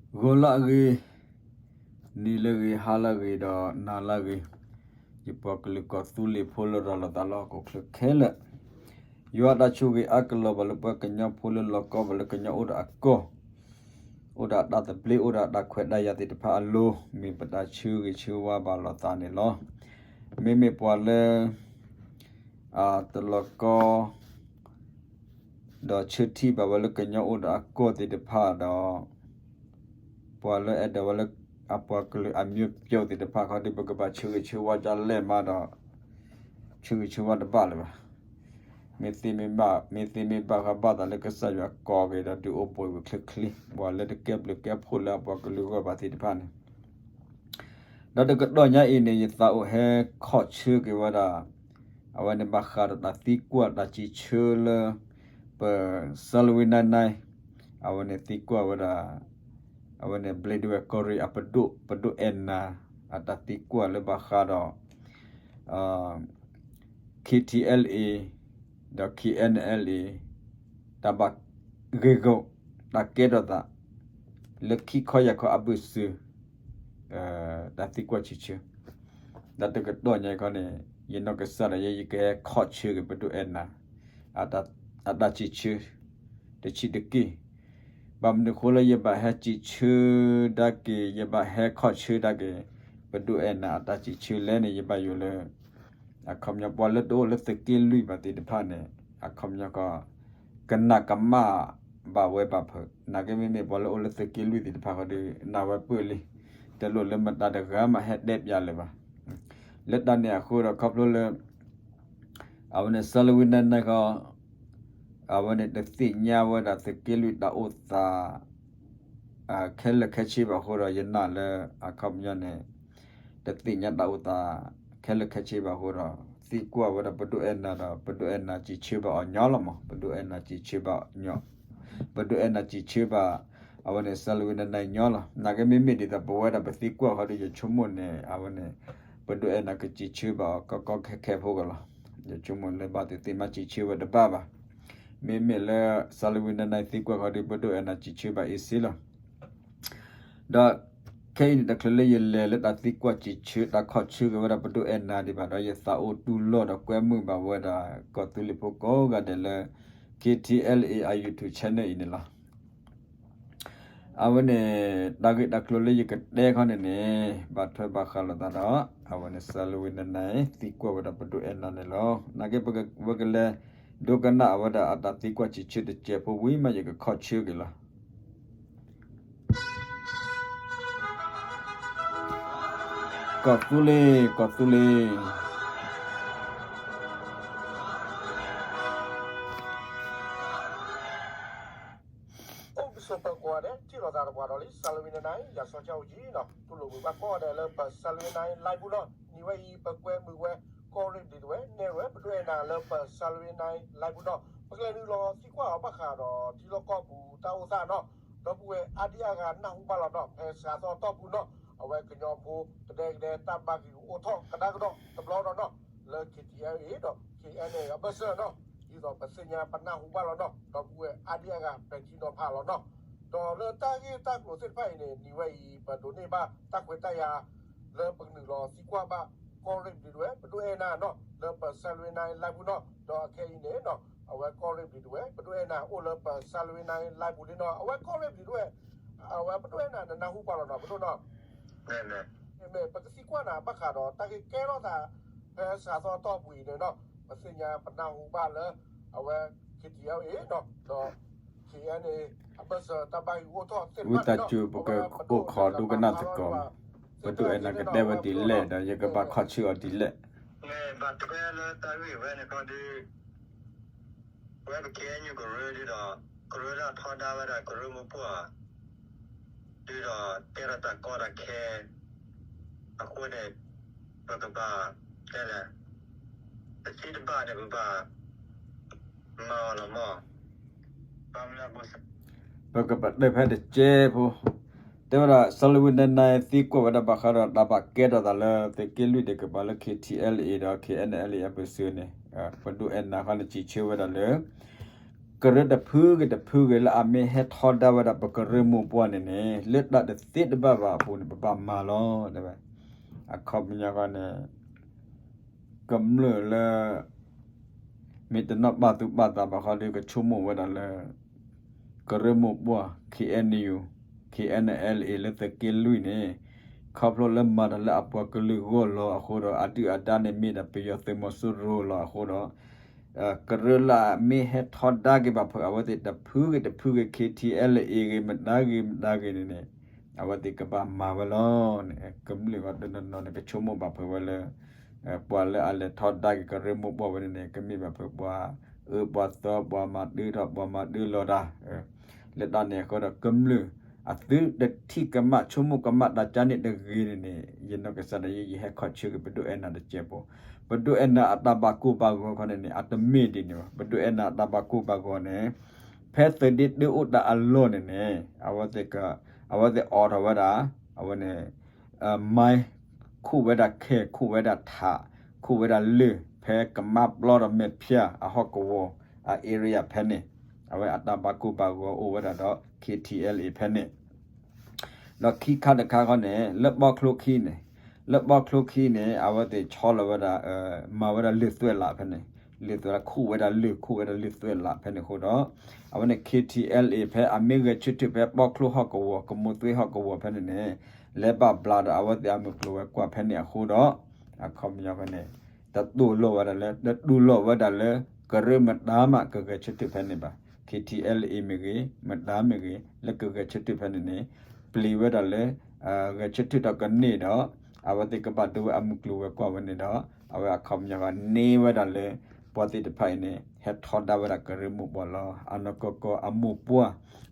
ဂီၤလၢအဂ့ၤ, နံၤလၢအဂ့ၤ, ဟါလၢအဂ့ၤ ဒီးနၤလၢအဂ့ၤ, ယပှၤကလုာ်ကီၢ်သူလ့ၤဖိလၢရၤလီၤသးလၢဟီၣ်ခိၣ်ချၢခဲလၢာ်, ယွၤအတၢ်ဆိၣ်ဂ့ၤအါကလီၤဘၣ်လၢပှၤကညီဖိလၢလီၤကီဘၣ်လၢကညီအိၣ်ဒီးအကီၢ်, အိၣ်ဒီးအတၢ်သဘျ့ အိၣ်ဒီးအတၢ်ခွဲးတၢ်ယာ်သ့ၣ်တဖၣ်အလိၤ, မ့ၢ်ပတၢ်ဆၢဂ့ၤဆၢဝါဘၣ်လိာ်သးန့ၣ်လီၤ. မ့မ့ၢ်ပှၤလၢ အတလီၤကီ ဒီးဆၢထံၣ်ဘၣ်ဝဲလၢကညီအိၣ်ဒီးအကီၢ်သ့ၣ်တဖၣ်ဒီး ပှၤလၢအဲၣ်ဒိးဝဲလၢအပှၤကလုာ်အမျိုးပြုတ်သ့ၣ်တဖၣ်ခီဒီး ပကဘၣ်ဆၢဂ့ၤဆၢဝါဒ်လဲၣ်မးဒီး ဆၢဂ့ၤဆၢဝါတဘၣ်လၢၤဘၣ်. မ့ၢ်သ့မ့ၢ်ဘၣ် မ့ၢ်သ့မ့ၢ်ဘၣ်ဃီ ဘၣ်သးလၢကစၢ်ယွၤကိးက့ၤဒီး ဒုးအိၣ်ဘှံးဝဲချ့ချ့ ပှၤလၢတကဲဘျုးကဲဖှိၣ်လၢအပှၤကလုာ်ဂီၢ်ဘၣ်သ့ၣ်တဖၣ်န့ၣ် ဒီးတကတီၢ်ညါအံၤန့ၣ် ယသးအိၣ်ဟဲခီၣ်ဆၢက့ၤဝဲဒၣ် အဝဲန့ၣ်ဘၣ်ဃးဒီးတၢ်သံကွၢ်တၢ်စံးဆၢလၢ ပ Salween Nainai အဝဲန့ၣ်သံကွၢ်ဝဲဒၣ် အဝဲန့ၣ် ဘျ့းဒဝဲၢ်ကီၢ်ရ့ၣ်အပဒိၣ် ပဒိၣ်အဲၣ်နၤ အတၢ်သံကွၢ်လၢဘၣ်ဃးဒီး KTLA ဒီး KNLA တၢ်ဘၣ်ဂ့ၢ်ဂီၢ် တၢ်ကဲထီၣ်သး လၢခံခီယၢ်ခီအဘၢၣ်စၢၤ တၢ်သံကွၢ်စံးဆၢ ဒီးတကတီၢ်ညါအံၤခီန့ၣ် ယနီၢ်ကစၢ်ဒၣ်ယဲ ယကဟဲခီၣ်ဆၢက့ၤပဒိၣ်အဲၣ်နၤ အတၢ်စံးဆၢ တဆံးတက့ၢ်. ဘၣ်မနုၤအဃိလၢယဘၣ်ဟဲစံးဆၢဒၣ်က့ၤ ယဘၣ်ဟဲခီၣ်ဆၢဒၣ်က့ၤ ပဒိၣ်အဲၣ်နၤအတၢ်စံးဆၢလဲၣ်န့ၣ် ယဘၣ်ယိၣ်လၢ အခီပညီပှၤလၢတအိၣ်လၢသုးက့လွံၢ်ဘၣ်သ့ၣ်တဖၣ်န့ၣ် အခီပညီက ကနၣ်ကမၣ်ဘၣ်ဝဲဘၣ်ဖုး နာ်က့မ့မ့ၢ်ပှၤလၢအိၣ်လၢသုးက့လွံၢ်သ့ၣ်တဖၣ်ဃီဒီး နၢ်ဝဲပၢၢ်လံ တလိၣ်လၢမတၤတဂၤမးဟဲတဲပၠးလၢၤဘၣ်. လၢတၢ်န့ၣ်အဃိဒီးခီဖျိလၢ အဝဲန့ၣ် Salween Nainai ဃီ အဝဲန့ၣ်တသ့ၣ်ညါဝဲဒၣ်သုးက့လွံၢ်တၢ်အိၣ်သး ခဲလၢာ်ခဲဆ့ဘၣ်အဃိဒီး ယနာ်လၢအခီပညီန့ၣ် တသ့ၣ်ညါတၢ်အိၣ်သးခဲလၢာ်ခဲဆ့ဘၣ်အဃိဒီး သံကွၢ်ဝဲဒၣ်ပဒိၣ်အဲၣ်နၤဒီး ပဒိၣ်အဲၣ်နၤစံးဆၢဘၣ်အီၤညီလီၤမး ပဒိၣ်အဲၣ်နၤစံးဆၢဘၣ် ပဒိၣ်အဲၣ်နၤစံးဆၢဘၣ် အဝဲန့ၣ် Salween Nainai ညီလီၤ. နာ်က့မ့မ့ၢ်ဒ်သိးပဝဲဒၣ်ပသံကွၢ်ဃီဒီး ယဆိကမိၣ်န့ၣ် အဝဲန့ၣ် ပဒိၣ်အဲၣ်နၤကစံးဆၢဘၣ်အီၤကီကီခဲခဲဖိကလီၤ. ယဆိကမိၣ်လၢဘၣ်သ့ၣ်သ့ၣ်မးစံးဆၢဝဲတဘၣ်ဘၣ်. မ့မ့ၢ်လၢ Salween Nainai သံကွၢ်ဃီဒီး ပဒိၣ်အဲၣ်နၤစံးဆၢဘၣ် easy လီၤ. ဒီးခဲအံၤန့ၣ် တချုးလၢယလဲၤလၢတၢ်သံကွၢ်စံးဆၢ တၢ်ခီၣ်ဆၢက့ၤဝဲဒၣ်ပဒိၣ်အဲၣ်နၤဒံးဘၣ်ဒီး ယသးအိၣ်တူၢ်လိာ်ဒီးကွဲမုာ်ဘၣ်ဝဲဒၣ် ကီၢ်သူလ့ၤဖိကိးဂၤဒဲးလၢ KTLA အ YouTube channel အံၤန့ၣ်လီၤ. အဝဲန့ၣ် တၢ်ဂ့ၢ်တၢ်ကျိၤလၢယကတဲခီန့ၣ်န့ၣ် ဘၣ်ထွဲဘၣ်ဃးလိာ်သးဒီး အဝဲန့ၣ် Salween Nainai သံကွၢ်ဝဲဒၣ်ပဒိၣ်အဲၣ်နၤန့ၣ်လီၤ. နာ်က့ပဝဲကလဲၤဒိကနၣ်အဝဲဒၣ်အတၢ်သံကွၢ်စံးဆၢတစဲးဖိဝံၤမး ယကခီၣ်ဆၢက့ၤလီၤ. ကီၢ်သူလ့ၤ ကီၢ်သူလ့ၤ အိၣ်ကစၢၢ်ပၢၤကီၢ်ဒဲး ထံၣ်လိာ်သးတပှၤဒီးလံ Salween Nainai ယၤစီၤဆၢအိၣ်ကံနီၤ တူၢ်လိာ်ကွံာ်ဘၣ်ကိးဂၤဒဲးလၢပ Salween Nainai live ပူၤနီၤ နံၤဝဲအံၤ ပကွဲမုာ်ဝဲ ကီၢ်ရ့ၣ်ဘျံးဒဝဲၢ် နဲၣ်ရွဲၣ် ပဒိၣ်အဲၣ်နၤလၢပ Salween Nainai live ပူၤနီၤ ပကလဲၤနုာ်လီၤသံကွၢ်အီၤဘၣ်ဃးဒီးထံလီၢ်ကီၢ်ပူၤတၢ်အိၣ်သးနီၤ ဒီပုၢ်ဝဲၢ်အါဒံအါဂၤနၢ်ဟူဘၣ်လီၤနီၤ ဖဲစှၤသီအတီၢ်ပူၤနီၤ အဝဲကညီဖိကဒဲကဒဲတၢ်ဘၣ်ဂံၢ်ဂူာ်အိၣ်ထီၣ်ကဒါကဒီးတဘျီဒီးနီၤ လၢ KTLA ဒီး KNLA အဘၢၣ်စၢၤနီၤ ဒ်သိးပသ့ၣ်ညါပနၢ်ဟူဘၣ်လီၤနီၤ ဒီပုၢ်ဝဲၢ်အါဒံအါဂၤပဲာ်ထံနီၤဖးလီၤနီၤ ဒီးလၢတၢ်ဂ့ၢ်တၢ်ကျိၤသ့ၣ်တဖၣ်အံၤန့ၣ် နံၤဝဲအံၤ ပဒိးန့ၢ်ဘၣ်တၢ်ခွဲးတၢ်ယာ် လၢပကနုာ်လီၤသံကွၢ်ဘၣ် ကီၢ်ရ့ၣ်ဘျံးဒဝဲၢ် ပဒိၣ်အဲၣ်နၤနီၤ လၢပ Salween Nainai live ပူၤနီၤ ဒီးအခဲအံၤန့ၣ်နီၤ အဝဲကီၢ်ရ့ၣ်ဘျံးဒဝဲၢ် ပဒိၣ်အဲၣ်နၤအိၣ်လၢပ Salween Nainai live ပူၤလံနီၤ အဝဲကီၢ်ရ့ၣ်ဘျံးဒဝဲၢ် အဝဲပဒိၣ်အဲၣ်နၤ နနၢ်ဟူပှၤလီၤနီၤ ပဒိၣ်နီၤ မ့မ့ၢ်ပကသံကွၢ်နၤဘၣ်ဃးဒီးတၢ်ဂ့ၢ်ကဲထီၣ်သး ဖဲစှၤသီအတီၢ်ပူၤအံၤန့ၣ်နီၤ ပသ့ၣ်ညါပနၢ်ဟူဘၣ်လၢ အဝဲ KTLA နီၤ ဒီး KNA အဘၢၣ်စၢၤတၢ်ဘၣ်ဂံၢ်ဂူာ်အိၣ်ထီၣ်သ့ၣ်တဖၣ်န့ၣ်နီၤ ဝံသးစူၤပကအိၣ်ခိးဒိကနၣ်သကိး ပဒိၣ်အဲၣ်နၤကတဲဝဲဒ်လဲၣ်ဒီး ယကဘၣ်ခီၣ်ဆၢအီၤဒ်လဲၣ် မ့ၢ်ဘၣ်ထွဲလၢတၢ်ဂ့ၢ်ဝဲန့ၣ်ခီဒီး ပဝဲပ KNU ကရၢဒုးဒီး ကရၢလၢအထီဒါဝဲဒၣ်ကရၢမိၢ်ပှၢ် ဒုးဒီးတဲဒီးတၢ်ကီတၢ်ခဲ အဃိန့ၣ် ပကဘၣ် တဲလဲၣ် ပစံးတဘၣ်န့ၣ် ပဘၣ်မၤအီၤလီၤမး ပကဘၣ်တဲဖဲတကဲဖိ တဲဝဲဒၣ် Salween Nainai သံကွၢ်ဝဲဒၣ်ဘၣ်ဃးဒီးတၢ်ဘၣ်ကဲထီၣ်သးလၢ သုးက့လွံၢ်တကပၤလၢ KTLA ဒီး KNLA အဘၢၣ်စၢၤန့ၣ် ပဒိၣ်အဲၣ်နၤခီန့ၣ် စံးဆၢဝဲဒၣ်လၢ ကရၢတဖုဂ့ၤတဖုဂ့ၤလၢအမ့ၢ်ဟဲထီဒါဝဲဒၣ်ပကရၢမိၢ်ပှၢ်န့ၣ်န့ၣ် လၢတၢ်တသ့တဘၣ်ဘၣ်အပူၤန့ၣ် ပဘၣ်မၤလီၤ တဲဝဲ. အခီပညီဃီန့ၣ် ကမျၢၢ်လၢ မ့ၢ်တနီၣ်ပာ်သူၣ်ပာ်သးဘၣ်ဃီဒီး ကဆိကမိၣ်ဝဲဒၣ်လၢ ကရၢမိၢ်ပှၢ် K N U KNLA လၢသုးက့လွံၢ်န့ၣ် ခီဖျိလၢမၤတၢ်လၢအပှၤကလုာ်ဂီၢ်လီၤအဃိဒီး အဒုၣ်အဒါန့ၣ်မ့ၢ်ဒၣ်ပယီၤသုးမီၤစိရိၤလီၤအဃိဒီး ကရၢလၢအမ့ၢ်ဟဲထီဒါက့ၤဘၣ်ဖုး အဝဲသ့ၣ်တဖုဂ့ၤတဖုဂ့ၤ K T L A ဂ့ၤ မတၤဂ့ၤမတၤဂ့ၤန့ၣ်န့ၣ် အဝဲသ့ၣ်ကဘၣ်မၤဝဲလီၤန့ၣ် ကမျၢၢ်ဂီၢ်တနီၤနီၤန့ၣ် ကဆိကမိၣ်ဘၣ်ဖုးဝဲလၢ ပှၤလၢအလဲၤထီဒါက့ၤကရၢမိၢ်ပှၢ်ဝဲန့ၣ်န့ၣ် ကမ့ၢ်ဘၣ်ဖုးပှၤအၢပှၤသီ ပှၤမၤဒုးထီၣ် ပှၤမၤဒုးလီၤတၢ် လၢတၢ်န့ၣ်အဃိဒီး ကမျၢၢ်အသုတထံၣ်ကမၣ်ဆိကမိၣ်ကမၣ်တၢ်ကါန့ၣ်တဂ့ၤန့ၣ်န့ၣ် ယနီၢ်ကစၢ်ဒၣ်ယဲ ယဟဲခီဆၢက့ၤ ပဒိၣ်အဲၣ်နၤတစဲးဖိ, ပဒိၣ်အဲၣ်နၤအတၢ်ဘၣ်ကိၢ်ဘၣ်ဂီၤခီန့ၣ်န့ၣ် အတမ့ၢ်ဒ်န့ၣ်ဘၣ်. ပဒိၣ်အဲၣ်နၤအတၢ်ဘၣ်ကိၢ်ဘၣ်ဂီၤန့ၣ် ဖဲသုးဒ့တၢအိၣ်တၢ်အလီၢ်န့ၣ်န့ၣ် အဝဲသ့ၣ် အဝဲသ့ၣ်အိးထီၣ်ဝဲဒၣ် အဝဲန့ၣ် မိုင်း ခိးဝဲဒၣ်ခဲ ခိးဝဲဒၣ်ထး ခိးဝဲဒၣ်လၢၢ် ဖဲကမါပျီဒီးမဲာ်ဖၠၣ်အဟီၣ်ကဝီၤ အ area ဖဲန့ၣ် အဝဲအတၢ်ဘၣ်ကိၢ်ဘၣ်ဂီၤအိၣ်ဝဲဒၣ်ဒီး K T L A ဖဲန့ၣ် ဒီးခံခါတခါခီန့ၣ် လၢဘီချိခံန့ၣ် လၢဘီချိခံန့ၣ် အဝဲသ့ၣ်ဆီလီၤဝဲဒၣ် မၤဝဲဒၣ်လၢၢ်သွဲၣ်လးဖဲန့ၣ် လၢၢ်သွဲၣ်လး ခိးဝဲဒၣ်လၢၢ် ခိးဝဲဒၣ်လၢၢ်သွဲၣ်လးဖဲန့ၣ်အဃိဒီး အဝဲန့ၣ် K T L A ဖဲအမ့ၢ်ဂဲၤဆၢထၢၣ်ဖဲဘီချိဟီၣ်ကဝီၤ ကမိၢ်သွ့ဟီၣ်ကဝီၤဖဲန့ၣ်န့ၣ် လဲၤဘၣ်ဘျးဒီးအဝဲသ့ၣ်အမုၢ်ကျိၤဝဲၤကွာ်ဖဲန့ၣ်အဃိဒီး အခီပညီဖဲန့ၣ် တတူၢ်လိာ်ဝဲဒၣ်လၢ တတူၢ်လိာ်ဝဲဒၣ်လၢ ကရၢမတၤမးကဂဲၤဆၢထၢၣ်ဖဲန့ၣ်ဘၣ်. K T L A မ့ၢ်ဂ့ၤ မတၤမ့ၢ်ဂ့ၤ လၢကဂဲၤဆၢထၢၣ်ဖဲန့ၣ်န့ၣ် ပျံၤဝဲဒၣ်လၢ ဂဲၤဆၢထၢၣ်ဒီးကန့ၢ်ဒီး အဝဲသ့ၣ်ကဘၣ်ဒိဝဲအမုၢ်ကျိၤဝဲၤကွာ်ဝဲန့ၣ်ဒီး အဝဲအခီပညီဃီန့ၢ်ဝဲဒၣ်လၢ ပှၤသ့ၣ်တဖၣ်အံၤန့ၣ် ဟဲထီဒါဝဲဒၣ်ကရၢမိၢ်ပှၢ်လီၤ. အနီၢ်ကီၢ်ကီၢ်အမိၢ်ပှၢ်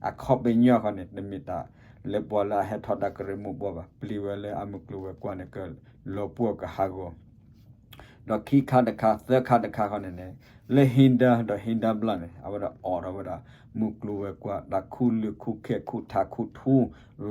အခီပညီဃီန့ၣ် တမ့ၢ်တၢ်လၢပှၤလၢအဟဲထီဒါကရၢမိၢ်ပှၢ်ဘၣ်. ပျံၤဝဲလၢအမုၢ်ကျိၤဝဲၤကွာ်န့ၣ် ကလီၤပှီၢ်ကဟးဂီၤ ဒီးခံခါတခါ သၢခါတခါဃီန့ၣ်န့ၣ် လၢဟံဒါဒီးဟံဒါဘျၣ်န့ၣ် အဝဲဒၣ်အိးထီၣ်ဝဲဒၣ် မုၢ်ကျိၤဝဲၤကွာ် တၢ်ခူၣ်လၢၢ်ခူၣ်ခဲခူၣ်ထးခူၣ်ထူ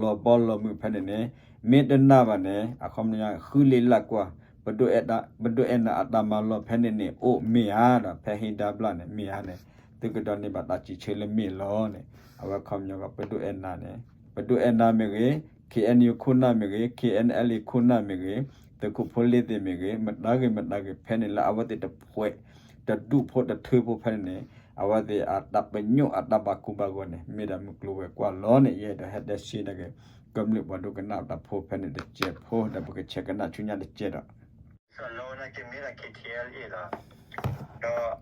လီၤဘီလီၤမုၢ်ဖဲန့ၣ်န့ၣ် မ့ၢ်တနာ်ဘၣ်န့ၣ် အခီပညီ ဃုလ့လၢ်ကွၢ် ပဒိၣ်အဲၣ်နၤအတၢ်မၤလီၢ်ဖဲန့ၣ်န့ၣ် အိၣ်မ့ၢ်ဧါဒီး ဖဲဟံဒါဘျၣ်န့ၣ် မ့ၢ်ဧါန့ၣ် သုကဒိးန့ၢ်ဘၣ်တၢ်စံးဆၢလၢမ့ၢ်လီၤန့ၣ် အဝဲအခီပညီ ပဒိၣ်အဲၣ်နၤန့ၣ် ပဒိၣ်အဲၣ်နၤမ့ၢ်ဂ့ၤ K N U ခိၣ်နၢ်မ့ၢ်ဂ့ၤ K N L A ခိၣ်နၢ်မ့ၢ်ဂ့ၤ သုးခိၣ်ဖိလ့သ့ၣ်မ့ၢ်ဂ့ၤ မတၤဂ့ၤမတၤဂ့ၤ ဖဲန့ၣ်လၢအဝဲသ့ၣ်တဖှဲး တဒူၣ်ဖိတထၢဖိဖဲန့ၣ်န့ၣ် အဝဲသ့ၣ်အတၢ်ပညိၣ်အတၢ်ဘၣ်ကိၢ်ဘၣ်ဂီၤန့ၣ် မ့ၢ်ဒၣ်မုၢ်ကျိၤဝဲၤကွာ်လီၤန့ၣ် ယအဲၣ်ဒိးဟဲတဲဆှၢန့ၢ်က့ၤ ကမျၢၢ်ပှၤဒိကနၣ်တၢ်ဖိဖဲန့ၣ်တစဲးဖိ ဒီးပကဆဲးကနၣ်ဆူညါတစဲးဒီး စီၤလီနာ်က့မ့ၢ်ဒၣ် K T L A လီၤ. ဒီး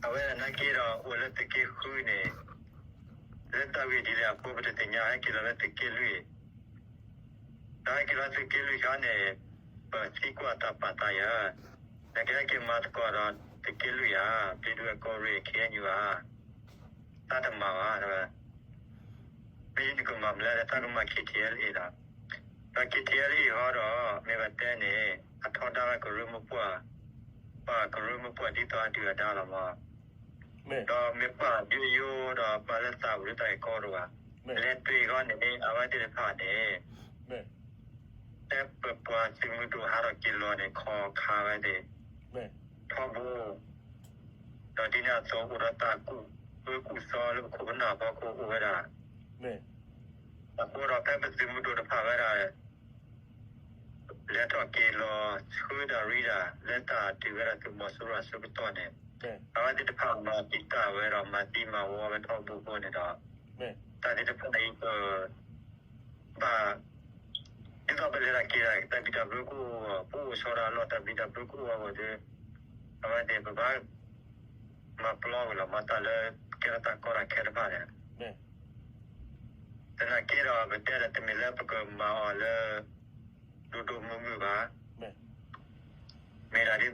အဝဲဒၣ်နာ်က့ဒီး အိၣ်လၢသုးက့ဃုန့ၣ် လၢတၢ်ဂ့ၢ်ဒ်လဲၣ်အဃိ ပတသ့ၣ်ညါ ဟဲက့ၤလီၤလၢသုးက့လွံၢ် ဒီးဟဲက့ၤလီၤသုးက့လွံၢ်ခါန့ၣ် ပသံကွၢ်တၢ်ပာ်သးယၤ နကဟဲက့ၤမၤသကိးဒီးသုးက့လွံၢ်ဧါ ပျံၤဒုးအကီၢ်ရ့ၣ် K N U ဧါ တၢ်တမၤဘၣ် တဲဝဲ မ့ၢ်နကမၤမနုၤလဲၣ် တၢ်ကမၤ K T L A လီၤ. ဒီး K T L A ဃီဒီး မ့ၢ်ဘၣ်တဲန့ၣ် အထီဒါဝဲကရၢမိၢ်ပှၢ် ပှၤကရၢမိၢ်ပှၢ်ဒ်သိးအဒုၣ်အဒါလီၤမး ဒီးမ့ၢ်ပှၤဒုးယိဒီးပှၤလၢသးပူၤလၢတၢ်ဂ့ၢ်ကီတအိၣ်ဘၣ် လဲၤတ့ၢ်ဃီန့ၣ် အဝဲသ့ၣ်တဖၣ်န့ၣ် တဲပပှၤသုးမုၢ်ဒိၣ်ဟးထီၣ်က့ၤလီၤန့ၣ် ခီခါဝဲသ့ၣ် ထီဘိ ဒီးဒ်န့ၣ်အသိးအိၣ်ဒီးတၢ်ကူၣ်ဘၢကူၣ်သီလၢပခိၣ်ပနၢ်ဖီခိၣ်အိၣ်ဝဲဒၣ် အဃိဒီးဖဲပသုးမုၢ်ဒိၣ်တဖၣ်ဝဲဒၣ် လဲၤထီၣ်က့ၤလီၤဆှၢဒၣ်ရံဒၣ် လၢတၢ်တုၤဝဲဒၣ်သုးမီၤစိရိၤအဆၢကတီၢ်န့ၣ် အဝဲသ့ၣ်တဖၣ်မၤတံာ်တာ်ဝဲဒီးမၤသံမၤဝီဝဲထီဘိအဃိန့ၣ်ဒီး တၢ်သ့ၣ်တဖၣ်အံၤပ ဘၣ် ဒ်သိးပလဲၤတၢ်က့ၤတၢ် တၢ်ဘံၣ်တၢ်ဘၢကအိၣ် ပအိၣ်ဆီဒၣ်အလီၢ် တၢ်ဘံၣ်တၢ်ဘၢကအိၣ်အဂီၢ်ဒီး အဝဲသ့ၣ်ပဘၣ် မၤပျီဝဲလီၤ မၤတၢ်လၢကဲထီၣ်တၢ်ကီတၢ်ခဲတဖၣ်န့ၣ် သနာ်က့ဒီး ပတဲဒီးတမ့ၢ်လၢပကမၤအီၤလၢ ဒိၣ်ဒိၣ်မုၢ်မုၢ်ဘၣ် မ့ၢ်ဒၣ်ဒ်သိး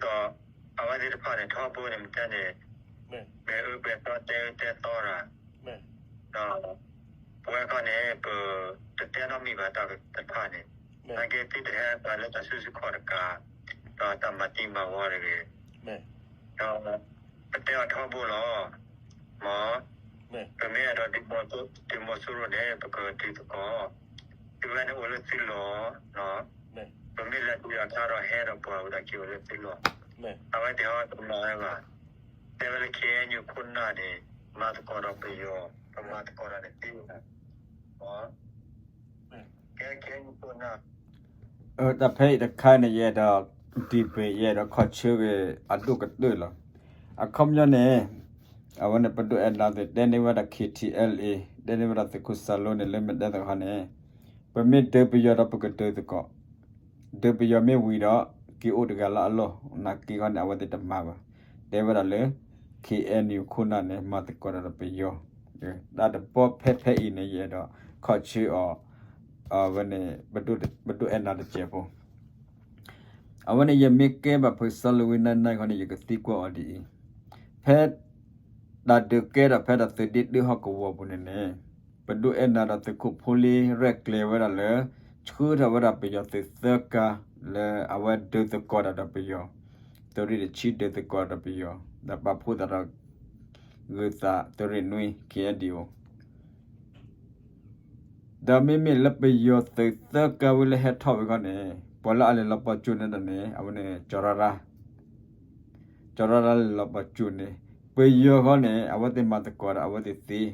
အဝဲသ့ၣ်တဖၣ်န့ၣ် ထီဘိန့ၣ် မ့ၢ်တဲန့ၣ် မ့ၢ်အၢပှဲၤသီတဲအၢတဲသီတၢ် ဒီး ပဝဲခီန့ၣ် ပတတဲနီတမံၤဘၣ်တၢ်တဖၣ်န့ၣ် သနာ်က့သုတဟဲပှၤလၢတၢ်စုဆူၣ်ခီၣ်တကး ဒီးတၢ်မၤသံမၤဝီတဂ့ၤ ဒီး ပတဲအီၤထီဘိလီၤ မ့ၢ် ပမ့ၢ်အဲၣ်ဒိးဒုးမီၤစိရိၤန့ၣ် ပကဒုးသကိး သုဝဲန့ၣ်အိၣ်လၢသုလီၢ် ပမ့ၢ်လဲၤဒုးအီၤခါဒီးဟဲဒီးပှၤဝဲဒၣ်က့ၤအိၣ်လၢသုလီၢ် အဝဲသ့ၣ်ဟီတမၤဝဲဘၣ် တဲဝဲ KNU ခိၣ်နၢ်န့ၣ် မၤသကိးဒီးပယီၤ, ပမၤသကိးဒီးတသ့ဘၣ်. ကဲ KNU ခိၣ်နၢ် တၢ်ဖဲအံၤတခါန့ၣ် ယအဲၣ်ဒိး debate ယအဲၣ်ဒိးခီဆၢက့ၤအဒိၣ်ကတၢၢ်လီၤ. အခီပညီန့ၣ် အဝဲန့ၣ် ပဒိၣ်အဲၣ်နၤသ့ၣ်တဲန့ၢ်ဝဲဒၣ် K T L A, တဲန့ၢ်ဝဲဒၣ်သုးခိၣ်စၢ်လိန့ၣ် လၢမ့ၢ်တဲသ့ၣ်တခီန့ၣ် ပမ့ၢ်ဒုးပယီၤဒီးပကဒုးသကိး, ဒုးပယီၤမ့ၢ်ဝံၤဒီး က့ၤအိၣ်တဂၤလၢအလီၢ်, နာ်က့ခီန့ၣ် အဝဲသ့ၣ်တမၤဘၣ်. တဲဝဲဒၣ်လၢ K N U ခိၣ်နၢ်န့ၣ် မၤသကိးတၢ်ဒီးပယီၤ, တၢ်တဘီဖဲဖဲအံၤန့ၣ် ယအဲၣ်ဒိးခီဆၢအီၤ, အဝဲန့ၣ် ပဒိၣ်အဲၣ်နၤတစဲးဖိ အဝဲန့ၣ် ယမ့ၢ်ကဲဘၣ်ဖုးစီၤလဝံနါနါခီန့ၣ် ယကသံကွၢ်အီၤဒ်အံၤ, ဖဲ တၢ်ဒုးကဲထီၣ်ဖဲဒၣ်သုးဒ့တၢဟီၣ်ကဝီၤပူၤန့ၣ်န့ၣ်, ပဒိၣ်အဲၣ်နၤဒီးသုးခိၣ်ဖိလ့ရဲၣ်ကျဲၤဝဲဒၣ်လၢ ဆှၢထီၣ်ဝဲဒၣ်ပယီၤသုးသၢကါ လၢအဝဲဒုးသကိးတၢ်ဒီးပယီၤ, သုးရ့ၣ်တဆံဒုးသကိးဒီးပယီၤ, ဒီးပာ်ဖှိၣ်သးဒီး ဂုၤသးသုးရ့ၣ်နွံ K N D O ဒီးမ့မ့ၢ်လၢပယီၤသုးသၢကါဝံၤလၢဟဲထီၣ်ဝံၤခီန့ၣ် ပှၤလၢအလဲၤလီၤပှီၢ်ကၠိန့ၣ်ဒၣ်န့ၣ် အဝဲန့ၣ် ကၠီၤရၢ်ရၢ် ကၠီၤရၢ်ရၢ်လဲၤလီၤပှီၢ်ကၠိန့ၣ်, ပယီၤခီန့ၣ် အဝဲသ့ၣ်မၤသကိးဒီးအဝဲသ့ၣ်သ့,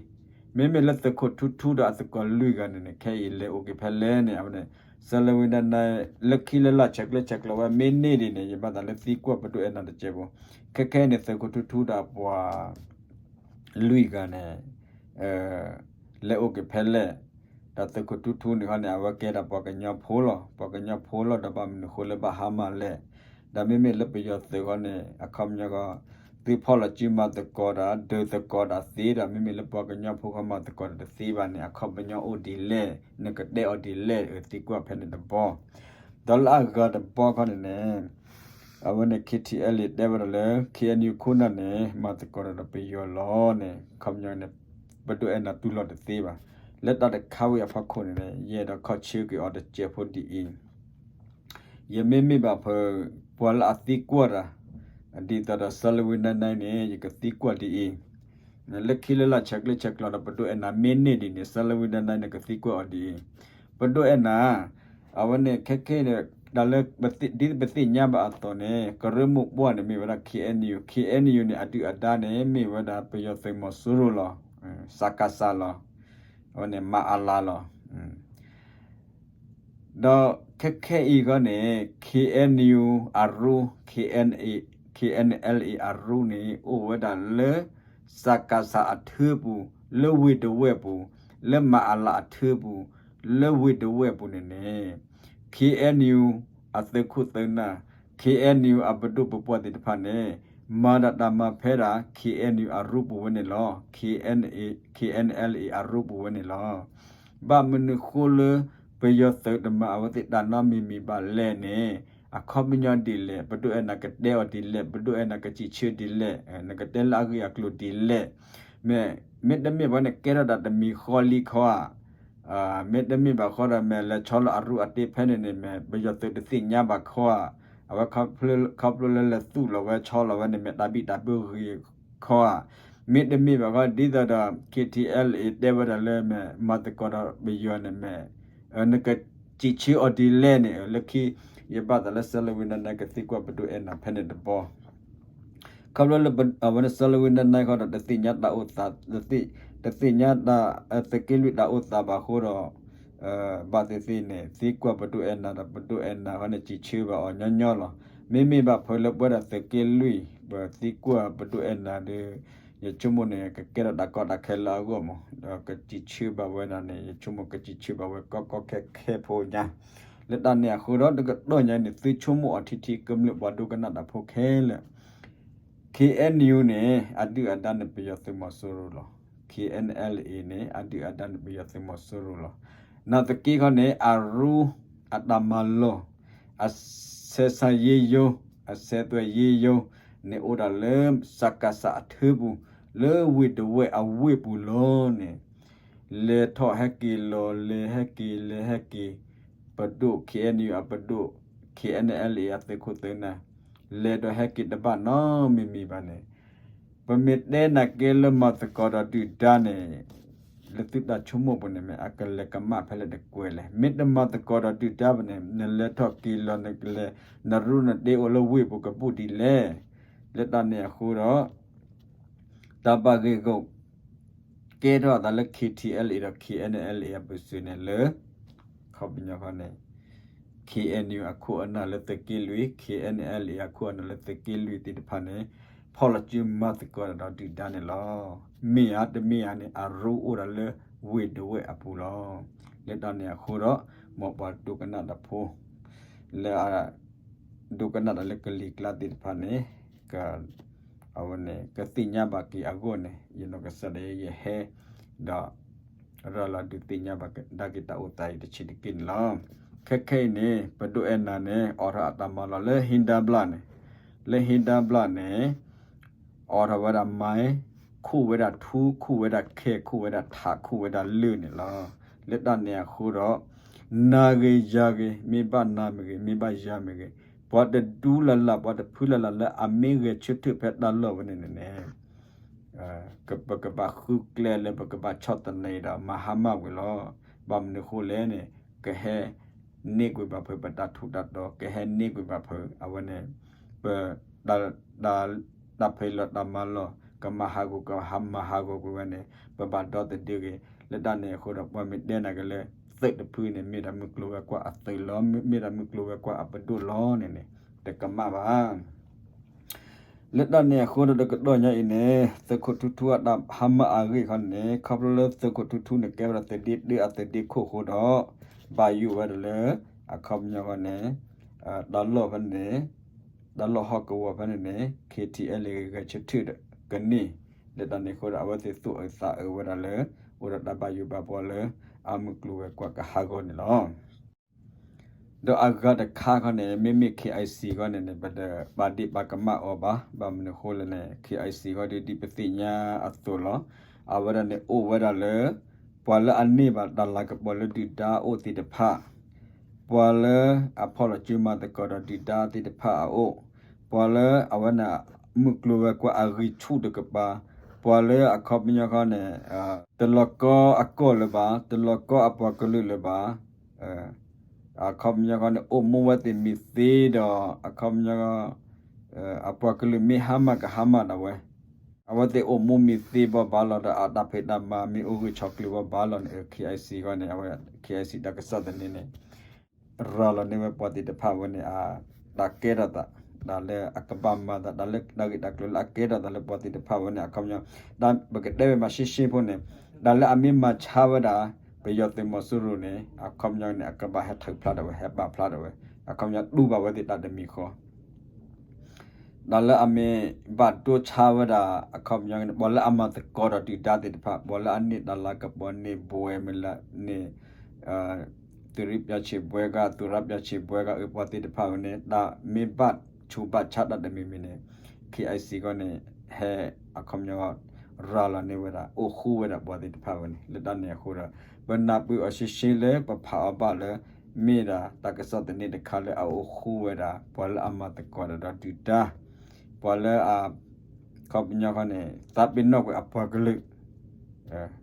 မ့မ့ၢ်လၢသုးခိၣ်ထူထူဒီးအသုးကီၢ်လွံၢ်ဂၤန့ၣ်န့ၣ် ခဲအံၤလဲၤအိၣ်က့ၤဖဲလဲၣ်န့ၣ် အဝဲန့ၣ် စီၤလဝံနါနါ လၢခံလၢလၢဆဲးကျၢဆဲးကျိးဝဲမ့ၢ်န့ၢ်ဒ်န့ၣ် ယဘၣ်သးလၢသံကွၢ်ပဒိၣ်အဲၣ်နၤတစဲးဖိ, ခဲခဲအံၤန့ၣ် သုးခိၣ်ထူထူဒီးပှၤ လွံၢ်ဂၤန့ၣ် လဲၤအိၣ်က့ၤဖဲလဲၣ်, ဒီးသုးခိၣ်ထူထူန့ၣ်ခီန့ၣ် အဝဲကဲဒၣ်ပှၤကညီဖိလီၤ, ပှၤကညီဖိလီၤ ဒီးဘၣ်မနုၤဃိလၢဘၣ်ဟါမၢ်လဲၣ်, ဒီးမ့မ့ၢ်လၢပယီၤသုးခီန့ၣ် အခီပညီဃီ သုဖီၣ်လီၤစုမၤသကိးဒီး ဒုးသကိးဒီးသ့ဒီး မ့မ့ၢ်လၢပှၤကညီဖိဃီမၤသကိးဒီးတသ့ဘၣ်န့ၣ် အခီပညီအိၣ်ဒ်လဲၣ် နကတဲအီၤဒ်လဲၣ် သံကွၢ်ဖဲန့ၣ်တဘီ, ဒီးလၢအဂၤတဘီခီန့ၣ်န့ၣ် အဝဲန့ၣ် K T L A တဲဝဲဒၣ်လၢ K N U ခိၣ်နၢ်န့ၣ် မၤသကိးတၢ်ဒီးပယီၤလီၤန့ၣ် အခီပညီန့ၣ် ပဒိၣ်အဲၣ်နၤတူၢ်လိာ်တသ့ဘၣ်. လၢတၢ်တခါဝံၤအဖီခိၣ်န့ၣ်န့ၣ် ယအဲၣ်ဒိးခီဆၢက့ၤအီၤတစဲးဖိဒ်အံၤ, ယမ့မ့ၢ်ဘၣ်ဖုး ပှၤလၢအသံကွၢ်တၢ် ဒ်သိးဒီးစီၤလဝံနါနါန့ၣ် ယကသံကွၢ်ဒ်အံၤ, လၢခံလၢလၢဆဲးကျၢဆဲးကျိးဒီးပဒိၣ်အဲၣ်နၤမ့ၢ်န့ၢ်ဒ်န့ၣ် စီၤလဝံနါနါန့ၣ် ကသံကွၢ်အီၤဒ်အံၤ, ပဒိၣ်အဲၣ်နၤ အဝဲန့ၣ်ခဲခဲန့ၣ် တၢ်လၢ ဒ်ပသ့ၣ်ညါဘၣ်အသိးန့ၣ် ကရၢမိၢ်ပှၢ်န့ၣ်မ့ၢ်ဝဲဒၣ် K N U, K N U န့ၣ် အဒုၣ်အဒါန့ၣ် မ့ၢ်ဝဲဒၣ်ပယီၤသုးမီၤစိရိၤလီၤ, စကစလီၤ, အဝဲန့ၣ် မအလလီၤ. ဒီးခဲခဲအံၤဃီန့ၣ် K N U အရူ K N A, K N L A အရူန့ၣ် အိၣ်ဝဲဒၣ်လၢ စကစအထၢပူၤ, လၢဝ့ၢ်ဒဝဲၢ်ပူၤ, လၢမအလအထၢပူၤ, လၢဝ့ၢ်ဒဝဲၢ်ပူၤန့ၣ်န့ၣ် K N U အသုးခိၣ်သုးနၢ်, K N U အပဒိၣ်ပပှၢ်သ့ၣ်တဖၣ်န့ၣ် မၤဒၣ်တၢ်မၤဖဲဒၣ် K N U အရူပူၤဝဲန့ၣ်လီၤ. K N A, K N L A အရူပူၤဝဲန့ၣ်လီၤ. ဘၣ်မနုၤဃိလၢ ပယီၤသုးတမၤအဝဲသ့ၣ်တၢ်နီတမံၤမံၤဘၣ်လဲၣ်န့ၣ် အခီပညီဒ်လဲၣ်, ပဒိၣ်အဲၣ်နၤကတဲအီၤဒ်လဲၣ်, ပဒိၣ်အဲၣ်နၤကစံးဆၢဒ်လဲၣ်, နကတဲလၢအဂ့ၢ်အကျိၤဒ်လဲၣ်. မ့ၢ်, မ့တမ့ၢ်ဘၣ်န့ၣ်ကဲထီၣ်ဒၣ်တမံၤဃီလံခီဧါ, မ့တမ့ၢ်ဘၣ်ဃီဒီးမ့ၢ်လဲၤဆီလီၤအရူအတ့ဖဲန့ၣ်န့ၣ် မ့ၢ်ပယီၤသုးတသ့ၣ်ညါဘၣ်ခီဧါ, အဝဲခီဖျိလၢလဲၤသူၣ်လီၤဝဲဆီလီၤဝဲန့ၣ် မ့ၢ်တၢ်ဘံၣ်တၢ်ဘၢဂ့ၤခီဧါ, မ့တမ့ၢ်ဘၣ်ဃီဒ်သိးဒီး K T L A တဲဝဲဒၣ်လၢမ့ၢ်မၤသကိးဒီးပယီၤန့ၣ်မ့ၢ် နကစံးဆၢအီၤဒ်လဲၣ်န့ၣ် လၢခံ ယဘၣ်သးလၢစီၤလဝံနါနါကသံကွၢ်ပဒိၣ်အဲၣ်နၤဖဲန့ၣ်တဘီ ခီဖျိလၢအဝဲန့ၣ်စီၤလဝံနါနါဃီဒီး တသ့ၣ်ညါတၢ်အိၣ်သး, တသ့ၣ်ညါတၢ် သုးက့လွံၢ်တၢ်အိၣ်သးဘၣ်အဃိဒီး ဘၣ်သ့ၣ်သ့ၣ်န့ၣ် သံကွၢ်ပဒိၣ်အဲၣ်နၤဒီး ပဒိၣ်အဲၣ်နၤဃီန့ၣ် စံးဆၢဘၣ်အီၤညီညီလီၤ. မ့မ့ၢ်ဘၣ်ဖဲလၢပဝဲဒၣ်သုးက့လွံၢ် ပသံကွၢ်ပဒိၣ်အဲၣ်နၤဒီး ယဆိကမိၣ်န့ၣ် ကကဲထီၣ်တၢ်ကီတၢ်ခဲလၢအဂီၢ်မး ဒီးကစံးဆၢဘၣ်ဝဲဒၣ်န့ၣ် ယဆိကမိၣ်ကစံးဆၢဘၣ်ဝဲကီကီခဲခဲဖိညါ လၢတၢ်န့ၣ်အဃိဒီး တကတီၢ်ညါန့ၣ် သုဆိကမိၣ်အီၤထံထံကမျၢၢ်ပှၤဒိကနၣ်တၢ်ဖိခဲလၢာ် K N U န့ၣ် အဒုၣ်အဒါန့ၣ် ပယီၤသုးမီၤစိရိၤလီၤ. K N L A န့ၣ် အဒုၣ်အဒါန့ၣ် ပယီၤသုးမီၤစိရိၤလီၤ. နာ်သက့ခီန့ၣ် အရူ အတၢ်မၤလီၢ် အဆဲးဆါယ့ယိ အဆဲးသွဲၣ်ယ့ယိ န့ၣ်အိၣ်ဒၣ်လၢ စကစအထၢပူၤ လၢဝ့ၢ်ဒဝဲၢ်အဝ့ၢ်ပူၤလီၤန့ၣ် လဲၤထီၣ်ဟဲက့ၤလီၤ လဲၤဟဲက့ၤ လဲၤဟဲက့ၤ ပဒိၣ် K N U အပဒိၣ် K N L A အသုးခိၣ်သုးနၢ် လဲၤဒီးဟဲက့ၤတဘၣ်နီတမံၤမံၤဘၣ်န့ၣ် ပမ့ၢ်တဲနာ်က့လၢမၤသကိးဒီးဒုၣ်ဒါန့ၣ် လၢသုတၢ်ဆိကမိၣ်ပူၤန့ၣ်မ့ၢ် အကလဲၤကမၣ်ဖဲလဲၣ်တကွဲးလဲၣ်. မ့ၢ်တမၤသကိးဒီးဒုၣ်ဒါဘၣ်န့ၣ် နလဲၤထီၣ်က့ၤလီၤ နကလဲၤ နရူနတ့အိၣ်လၢဝ့ၢ်ပူၤကဘူၣ်ဒ်လဲၣ်. လၢတၢ်န့ၣ်အဃိဒီး တၢ်ဘၣ်ဂ့ၢ်ဂီၢ် ကဲထီၣ်အသးလၢ K T L A ဒီး K N L A အပူၤစ့ၢ်န့ၣ်လၢ ခီပညီခီန့ၣ် K N U အခိၣ်အနၢ်လၢသုးက့လွံၢ် K N L A အခိၣ်အနၢ်လၢသုးက့လွံၢ်သ့ၣ်တဖၣ်န့ၣ် ဖီၣ်လီၤစုမၤသကိးတၢ်ဒီးဒုၣ်ဒါန့ၣ်လီၤ. မ့ၢ်ဧါတမ့ၢ်ဧါန့ၣ် အရူအိၣ်ဒၣ်လၢဝ့ၢ်ဒဝဲၢ်အပူၤလီၤ. လၢတၢ်န့ၣ်အဃိဒီး မ်ပှၤဒိကနၣ်တၢ်ဖိ လၢ ဒိကနၣ်တၢ်လၢကလံၤကျါသ့ၣ်တဖၣ်န့ၣ် က အဝဲန့ၣ် ကသ့ၣ်ညါဘၣ်က့ၤအဂီၢ်န့ၣ် ယနီၢ်ကစၢ်ဒၣ်ယဲ ယဟဲ ဒီး ရၤလီၤဒုးသ့ၣ်ညါဘၣ်ကဒါက့ၤတၢ်အိၣ်သးအံၤတဆံးတက့ၢ်န့ၣ်လီၤ. ခဲခဲအံၤန့ၣ် ပဒိၣ်အဲၣ်နၤန့ၣ် အိးထီၣ်အတၢ်မၤလီၢ်လၢဟ့ၣ်ဒါဘျၣ်န့ၣ်, လၢဟ့ၣ်ဒါဘျၣ်န့ၣ် အိးထီၣ်ဝဲဒၣ်မါ, ခူၣ်ဝဲဒၣ်ထူ, ခူၣ်ဝဲဒၣ်ခဲ, ခူၣ်ဝဲဒၣ်ထး, ခူၣ်ဝဲဒၣ်လၢၢ်န့ၣ်လီၤ. လၢတၢ်န့ၣ်အဃိဒီး နၤဂ့ၤယၤဂ့ၤ, မ့ၢ်ဘၣ်နၤမ့ၢ်ဂ့ၤ, မ့ၢ်ဘၣ်ယၤမ့ၢ်ဂ့ၤ, ပှၤတဒူလၢ်လၢ် ပှၤတဖုလၢ်လၢ်လၢအမ့ၢ်ဂဲၤဆၢထၢၣ်ဖဲတၢ်လီၢ်ဝဲန့ၣ်န့ၣ် ပကဘၣ်ဃုကျဲလၢပကဘၣ်ဆီၣ်သနံးဒီးမၤဟါမၢ်ဝဲလီၤ. ဘၣ်မနုၤဃိလဲၣ်န့ၣ် ကဟဲန့ၢ်ကွံာ်ဘၣ်ဖုးပတၢ်ထူးတၢ်တီၤ, ကဟဲန့ၢ်ကွံာ်ဘၣ်ဖုး အဝဲန့ၣ် ပ တၢ်ဖံးလီၢ်တၢ်မၤလီၢ် ကမၤဟးဂီၤ ကမၤဟးဂီၤကွံာ်ဝဲန့ၣ် ပဘၣ်ဒီသဒၢဂ့ၤ. လၢတၢ်န့ၣ်အဃိဒီး ပှၤမ့ၢ်တဲနၤက့ၤလၢ သုးတဖုန့ၣ် မ့ၢ်ဒၣ်မုၢ်ကျိၤဝဲၤကွာ်အသုးလီၤ, မ့ၢ်ဒၣ်မုၢ်ကျိၤဝဲၤကွာ်အပဒိၣ်လီၤန့ၣ်န့ၣ် တကမၣ်ဘၣ်. လၢတၢ်န့ၣ်အဃိဒီးတကတီၢ်ညါအံၤန့ၣ် သုးခိၣ်ထူထူအတၢ်ဟါမၢ်အဂ့ၢ်ခီန့ၣ် ခီဖျိလၢသုးခိၣ်ထူထူန့ၣ် ကဲဝဲဒၣ်သုးဒ့တၢအသုးဒ့ခိၣ်အဃိဒီး ဘၣ်ယိၣ်ဝဲဒၣ်လၢ အခီပညီဃီန့ၣ် တၢ်လီၢ်ဖဲန့ၣ် တၢ်လီၢ်ဟီၣ်ကဝီၤဖဲန့ၣ်န့ၣ် K T L A ဂဲၤဆၢထၢၣ်ကန့ၢ် လၢတၢ်န့ၣ်အဃိဒီး အဝဲသ့ၣ်သူၣ်အုးသးအုးဝဲဒၣ်လၢ အိၣ်ဒီးတၢ်ဘၣ်ယိၣ်ဘၣ်ဘှီလၢ အမုၢ်ကျိၤဝဲၤကွာ်ကဟးဂီၤန့ၣ်လီၤ. ဒီးအဂၤတခါခီန့ၣ် မ့မ့ၢ် K I C ခီန့ၣ်န့ၣ် ပတပာ်ဒ့ၣ်ပာ်ကမၣ်အီၤဘၣ်. ဘၣ်မနုၤဃိလဲၣ်န့ၣ် K I C ခီဒ် ဒ်ပသ့ၣ်ညါအသိးလီၤ. အဝဲဒၣ်န့ၣ်အိၣ်ဝဲဒၣ်လၢ ပှၤလၢအန့ၢ်ဘၣ်တၢ်လၤကပီၤလၢဒုၣ်ဒါအိၣ်သ့ၣ်တဖၣ်, ပှၤလၢအဖီၣ်လီၤစုမၤသကိးဒီးဒုၣ်ဒါသ့ၣ်တဖၣ်အအိၣ်, ပှၤလၢအဝဲန့ၣ် မုၢ်ကျိၤဝဲၤကွာ်အဂံၢ်ဆူၣ်တကပၤ, ပှၤလၢအခီပညီခီန့ၣ် တလီၤကီအကီၢ်လၢၤဘၣ်, တလီၤကီအပှၤကလုာ်လၢၤဘၣ်, အခီပညီခီန့ၣ် အိၣ်မူဝဲသ့ၣ်မံၤသ့ဒီး အခီပညီ အပှၤကလုာ်မ့ၢ်ဟါမၢ်ကဟါမၢ်ဒၣ်ဝဲ, အဝဲသ့ၣ်အိၣ်မူမံၤသ့ဘၣ်ဘၣ်လီၤဒီး အတၢ်ဖံးတၢ်မၤမ့ၢ်အိၣ်ဂၢၢ်ဆိးကျၢၤဘၣ်ဘၣ်လီၤန့ၣ် K I C ခီန့ၣ် အဝဲ K I C တၢ်ကစီၣ်သန့န့ၣ် ရၤလီၤန့ၢ်ဝဲပှၤသ့ၣ်တဖၣ်ဝဲန့ၣ် တၢ်ကဲထီၣ်သး တၢ်လၢအကဘၣ်မၤသး တၢ်လၢတၢ်ဂ့ၢ်တၢ်ကျိၤလၢအကဲထီၣ်သးလၢပှၤသ့ၣ်တဖၣ်ဝဲန့ၣ် အခီပညီ ပကတဲဝဲမးရှင်းရှင်းဖိန့ၣ် တၢ်လၢအမ့ၢ်မၤဆါဝဲဒၣ် ပယီၤသုးမီၤစိရိၤန့ၣ် အခီပညီန့ၣ် အကဘၣ်ဟဲထုးဖျါထီၣ်ဝဲ ဟဲပာ်ဖျါထီၣ်ဝဲ အခီပညီတူၢ်ဘၣ်ဝဲသ့ၣ်တၢ်တမံၤဃီ တၢ်လၢအမ့ၢ်ဘၣ်ဒိဆါဝဲဒၣ် အခီပညီန့ၣ် ပှၤလၢအမၤသကိးဒီးဒုၣ်ဒါသ့ၣ်တဖၣ် ပှၤလၢအန့ၢ်တၢ်လၤကပီၤန့ၢ်ဘှဲမ့ၢ်လၢန့ၣ် သုးရ့ၣ်ပၠးဆံးဘှဲဂၤ သုးရၣ်ပၠးဆံးဘှဲဂၤ အပှၤသ့ၣ်တဖၣ်ဝဲန့ၣ် တၢ်မ့ၢ်ဘၣ်ဆူးဘၣ်ဆါတၢ်တမံၤမံၤန့ၣ် K I C ခီန့ၣ် ဟဲအခီပညီ ရၤလီၤန့ၢ်ဝဲဒၣ် အိၣ်ဃူဝဲဒၣ်ပှၤသ့ၣ်တဖၣ်ဝဲန့ၣ် လၢတၢ်န့ၣ်အဃိဒီး ပနၢ်ပၢၢ်အီၤရှဲရှဲလၢပဖးအီၤဘၣ်လၢ မ့ၢ်ဒၣ်တၢ်ကစီၣ်သန့တခါလၢအအိၣ်ဃူဝဲဒၣ် ပှၤလၢအမၤသကိးဒီးဒုၣ်ဒါ ပှၤလၢအ ခီပညီခီန့ၣ် သးပ့ၤနီၣ်ကွံာ်အပှၤကလုာ်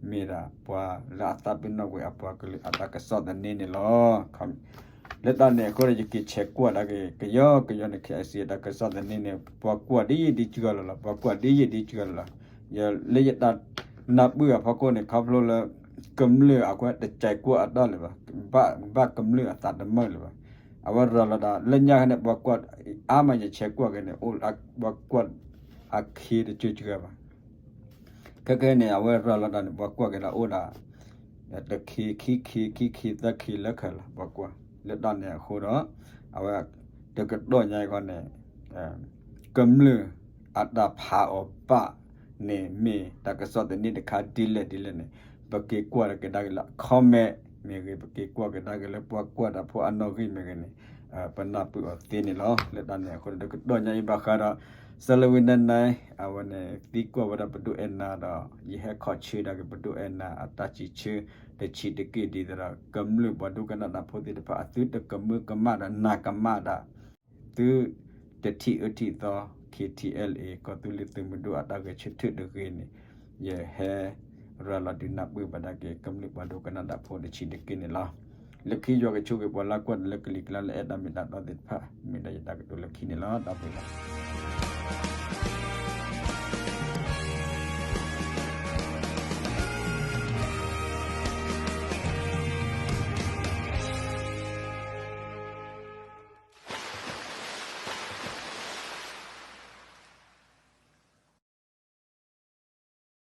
မ့ၢ်ဒၣ်ပှၤလၢအသးပ့ၤနီၣ်ကွံာ်အပှၤကလုာ်အတၢ်ကစီၣ်သန့န့ၣ်လီၤ. လၢတၢ်န့ၣ်အဃိဒီး ယက့ၤဆဲးကွၢ်ဒၣ်က့ၤ ကယီကယီန့ၣ် K I C အတၢ်ကစီၣ်သန့န့ၣ် ပှၤကွၢ်ဒ်ယံာ်ဒ်စှၤလီၤလီၤ ပှၤကွၢ်ဒ်ယံာ်ဒ်စှၤလီၤလီၤ. လၢယတၢ်နၢ်ပၢၢ်အဖီခိၣ်န့ၣ် ခီဖျိလၢ ကမျၢၢ်အဃိတစဲးကွၢ်အတၢ်လၢၤဘၣ်, ဘၣ်ကမျၢၢ်အသးတမုာ်လၢၤဘၣ်. အဝဲရၤလီၤတၢ် လၢညါန့ၣ် ပှၤကွၢ်အါမး ယဆဲးကွၢ်က့ၤန့ၣ် အိၣ်ပှၤကွၢ်အခ့တစှၤစှၤဘၣ်. ခဲခဲန့ၣ် အဝဲရၤလီၤတၢ်န့ၣ် ပှၤကွၢ်က့ၤဒၣ်အိၣ်ဒၣ် တခ့ ခံခ့ ခံခ့ သၢခ့လၢခဲလၢာ် ပှၤကွၢ် လၢတၢ်န့ၣ်အဃိဒီး အဝဲ တကတီၢ်ညါအံၤဃီန့ၣ် ကမျၢၢ်အတၢ်ဖးအီၤဘၣ်န့ၣ် မ့ၢ်တၢ်ကစီၣ်သန့တခါဒ်လဲၣ်ဒ်လဲၣ်န့ၣ် ပက့ၤကွၢ်ကဒါက့ၤလၢ comment မ့ၢ်ဂ့ၤ ပက့ၤကွၢ်ကဒါက့ၤလၢပှၤကွၢ်တၢ်ဖိအနီၣ်ဂံၢ်မ့ၢ်ဂ့ၤန့ၣ် ပနၢ်ပၢၢ်အီၤသ့န့ၣ်လီၤ. လၢတၢ်န့ၣ်အဃိဒီး တကတီၢ်ညါအံၤဘၣ်ဃးဒီး ဆၢလၢဝံနၢနၢ အဝဲန့ၣ် သံကွၢ်ဝဲဒၣ်ပဒိၣ်အဲၣ်နၤဒီး ယဟဲခီဆၢဒၣ်က့ၤပဒိၣ်အဲၣ်နၤအတၢ်စံးဆၢ တဆံးတက့ၢ်ဒ်သိးဒီး ကမျၢၢ်ပှၤဒိကနၣ်တၢ်ဖိသ့ၣ်တဖၣ် အသုတကမၢကမၣ်ဒီး နၤကမၣ်ဒီး သုတထံၣ်အၢထံၣ်သီ K T L A ကီၢ်သူလ့ၤသုးမုၢ်ဒိၣ်အတၢ်ဂဲၤဆၢထၢၣ်တဂ့ၤန့ၣ် ယဟဲရၤလီၤဒုးနၢ်ပၢၢ်ဘၣ်ဒၣ်က့ၤ ကမျၢၢ်ပှၤဒိကနၣ်တၢ်ဖိတဆံးတက့ၢ်န့ၣ်လီၤ. လၢခံယွၤကဆိၣ်ဂ့ၤပှၤလၢကွၢ်တၢ်လၢကလံၤကျါလၢအဲၣ်တၢ်မ့ၢ်တၢ်တီသ့ၣ်တဖၣ် မ့ၢ်ဒၣ်ယတၢ်ကတိၤလၢခံန့ၣ်လီၤ. တၢ်ဘျုးလီၤ.